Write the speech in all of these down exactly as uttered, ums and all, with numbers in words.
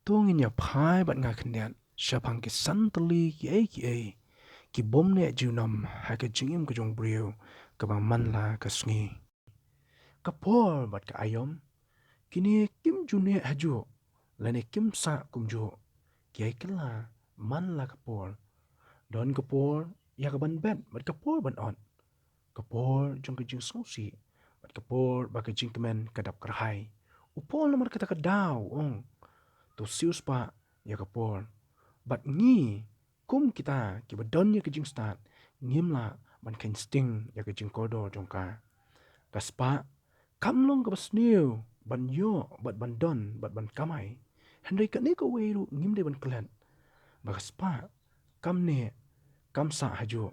To ngin ïa phai bad nga khyndiat shaphang ki san tylli kiei kiei ki bym neh junom ha ka jingim ka jong u briew kaba man la ka sngi. Ka por bad ka aïom, kine kim ju neh hajuh lane kim sah kumjuh. Ki ai kylla man la ka por. Don ka por ïa ka ban bet bad ka por ban ot, ka por jong ka jingsngewsih bad ka por ba ka jingkmen ka dap kyrhai. U Paul namar kata ka daw u ong, to siewspah ïa ka por. Bad ngi kum kita kiba don ïa ka jingstad, ngim lah ban kheiñ sting ïa ka jingkordor jong ka. Ka spah kam long kaba sniew ban ïoh bad ban don bad ban kamai, hynrei kane kawei ruh ngim dei ban klet, ba ka spah kam neh, kam sah hajuh,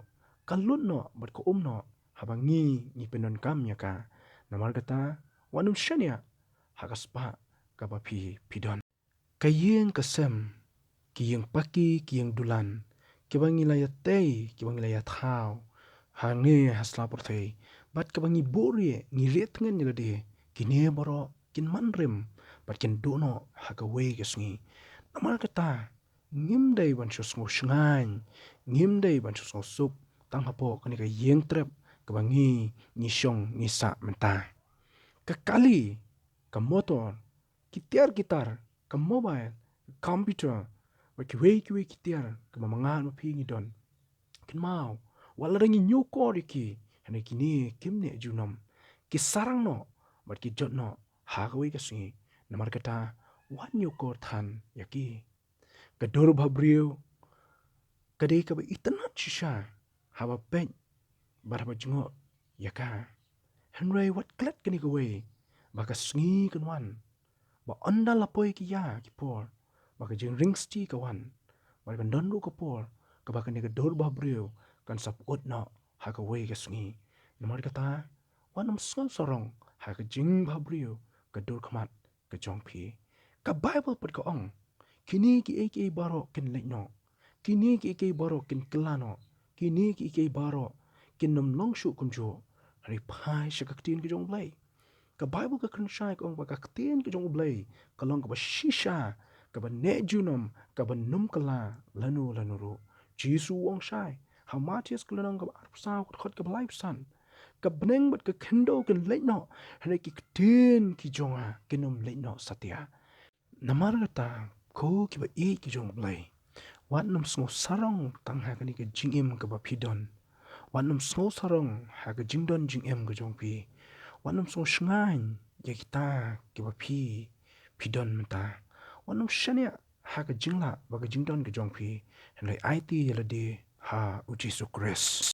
ka lut noh bad ka um noh haba ngi ngi pyndonkam ïa ka. Namar kata, wat nym shaniah ha ka spah kaba phi phi don. Ka ïing ka sem, ki ïing paki, ki ïing dulan, kiba ngi la ïatei, kiba ngi la ïathaw hangne ha sla pyrthei, bad kaba ngi buhrieh, ngi rieh tngen ïa lade, kine baroh kin man rim bad kin duh noh ha kawei ka sngi. Namar kata, ngim dei ban shu sngew shngaiñ, ngim dei ban shu sngew suk tang hapoh kane ka ïing trep kaba ngi ngi shong ngi sah mynta. Ka kali, ka motor, ki tiar ki tar, ka mobile, ka computer, bad kiwei kiwei ki tiar kiba ma nga ma phi ngi don, kynmaw, wat lada ngi ñiewkor ïa ki, hynrei kine kim neh junom. Ki sarang noh bad ki jot noh ha kawei ka sngi. Namar kata, wat ñiewkor than ïa ki. Ka dur bhabriew ka dei kaba itynnad shisha haba peit bad haba jngoh ïa ka. Hynrei wat klet kane kawei, ba ka sngi kan wan, ba ynda la poi ki ïa ki por, ba ka jingringsti ka wan, bad kan don ruh ka por kaba kane ka dur bhabriew kan sa pyut noh ha kawei ka sngi. Namar kata, wat nym sngew sarong ha ka jingbhabriew ka dur khmat ka jong phi. Ka Baibl pat ka ong, kine kiei kiei baroh kin leit noh, kine kiei kiei baroh kin kylla noh, kine kiei kiei baroh kin nym long shuh kumjuh. Hynrei phai sha ka ktien ka jong U Blei. Ka Baibl ka kren shai ka ong ba ka ktien ka jong U Blei ka long kaba shisha, kaba neh junom, kaba nym kylla lano lano ruh. Jisu u ong shai ha Mathaios ka lynnong kaba arphew saw, ka dkhot kaba laiphew san, ka bneng bad ka khyndew kin leit noh, hynrei ki ktien ki jong nga kin nym leit noh satia. Namar kata, ko kiba ïeit ki jong U Blei, wat nym sngew sarong tang ha kane ka jingim kaba phi don. Wat nym sngew sarong ha ka jingdon jingim ka jong phi. Wat nym sngew shngaiñ ïa kita kiba phi phi don mynta. Wat nym shaniah ha ka jinglah bad ka jingdon ka jong phi, hynrei aiti ïa lade ha U Jisu Khrist.